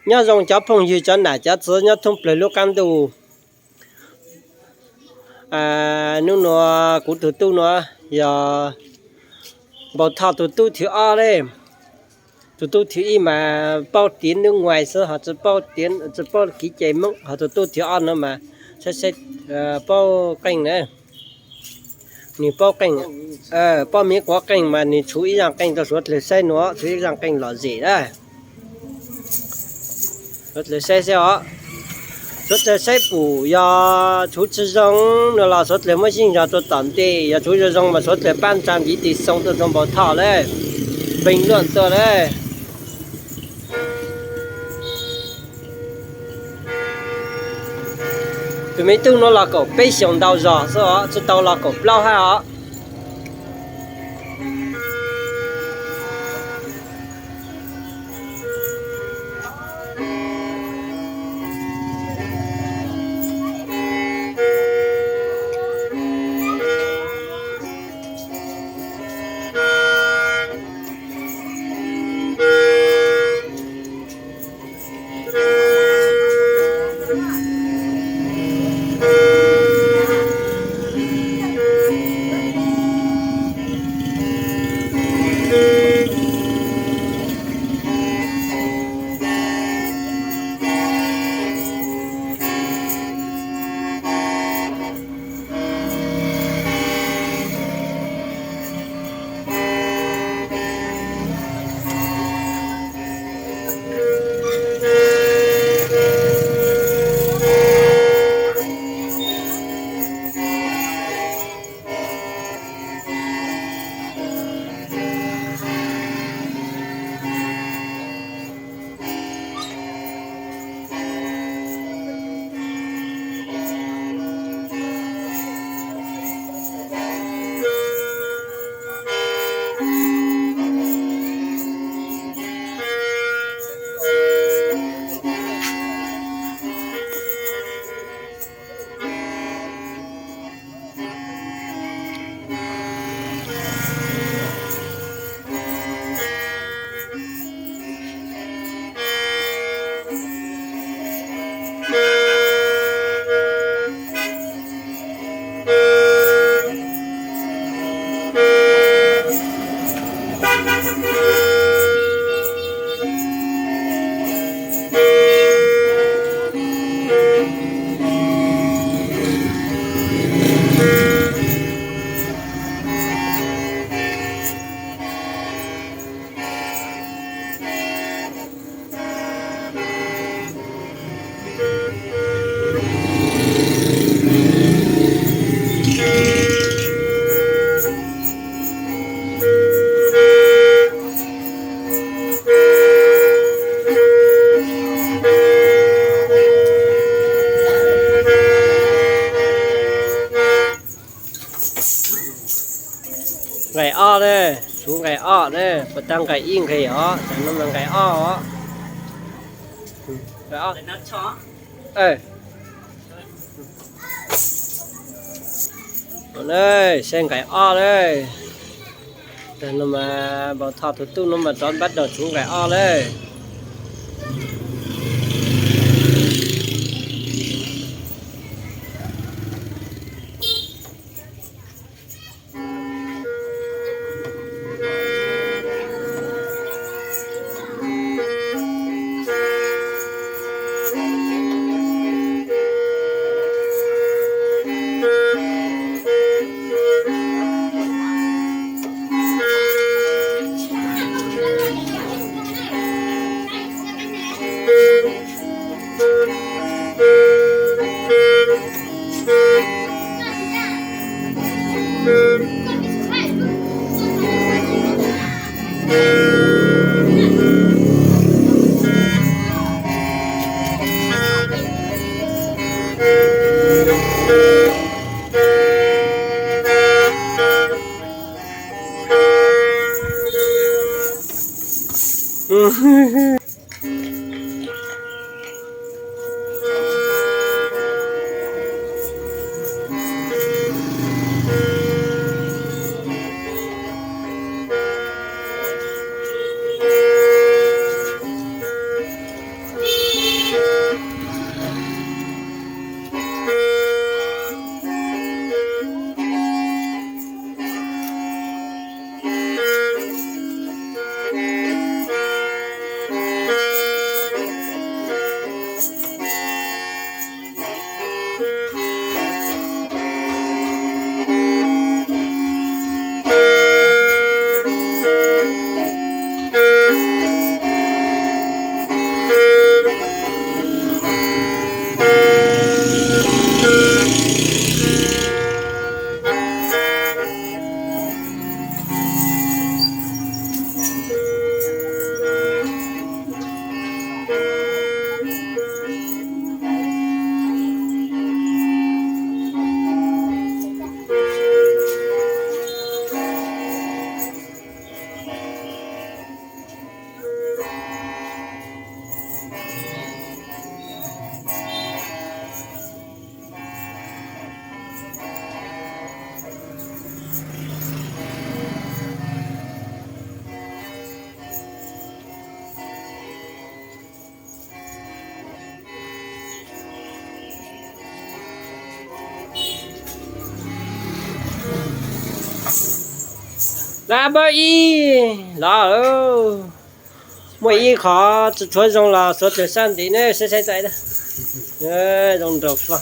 Nyob zoo cov phooj ywg cov nam cov txwv nyob thoob plaws lub qab ntuj. Hnub nuav kuv tug tub nuav yog Npau Thoj tug tub thib ob le. Tug tub thib ib mas paub tiav nub nguais xwb ho tsi paub, tsi paub kiv cai Moob, ho tug tub thib ob nuav mas saib saib paub qeej na. Nwg paub qeej, paub miv quav qeej mas nwg tshuv ib zaaj qeej rua suav dlawg saib nuav, tshuv ib zaaj qeej lom zem na. Suav dlawg saib xwb os. Suav dlawg saib pum yog tshuv tsi zoo no los suav dlawg muab yeej yog rua tom ntej, yog tshuv zoo zoo mas suav dlawg pab ntsa ntiv tes xoo tuaj rua Npau Thoj le, npeeg luaj tuaj le. Tus me tub nuav los kaum peb xyoos ntau zog xwb os, tsi tau los kaum plaub hab os. Nqai ob na, tshuv nqai ob na, puas tau nqai ib nqe os, tam no mas nqai ob os. Nqai ob. Saib nqai ob na. Tam no mas Npau Thoj tug tub no mas rov npab daug tshuv nqai ob lawm. Lab npawb ib los, muaj ib qho tshuav zoo los xuav tawm sab ntiv ne, saib saib txais. Zoo nraug hlo.